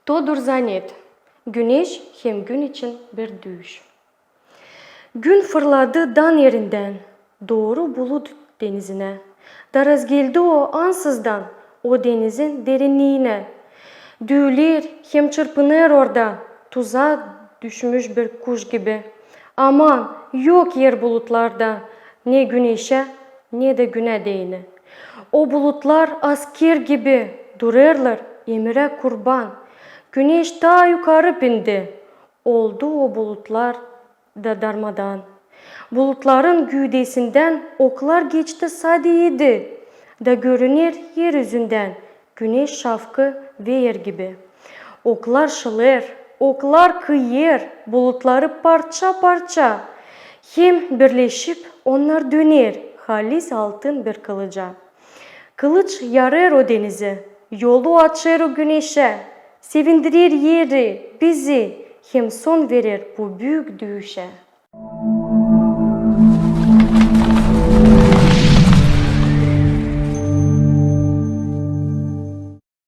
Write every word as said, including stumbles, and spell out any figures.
Todur Zanet. Güneş hem gün için bir düüş. Gün fırladı dan erindän, dooru bulut denizinä. Da razgeldi o ansızdan o denizin derinniinä. Düüler hem çırpınêr orada, tuzaa düşmüş bir kuş gibi. Aman, yok er bulutlarda ne güneşä, ne dä günä deyni. O bulutlar asker gibi durêrlar emirä kurban. Güneş taa yukarı pindi. Oldu o bulutlar da darmadan. Bulutların güüdesindän oklar geçti sade edi, da görüner er üzündän güneş şafkı veer gibi. Oklar şılêr, oklar kıyêr bulutları parça-parça. Hem birleşip onnar döner halis altın bir kılıca. Kılıç yarêr o denizi, yolu açêr o güneşä, sevindirer eri, bizi, hem son verer bu büük düüşä.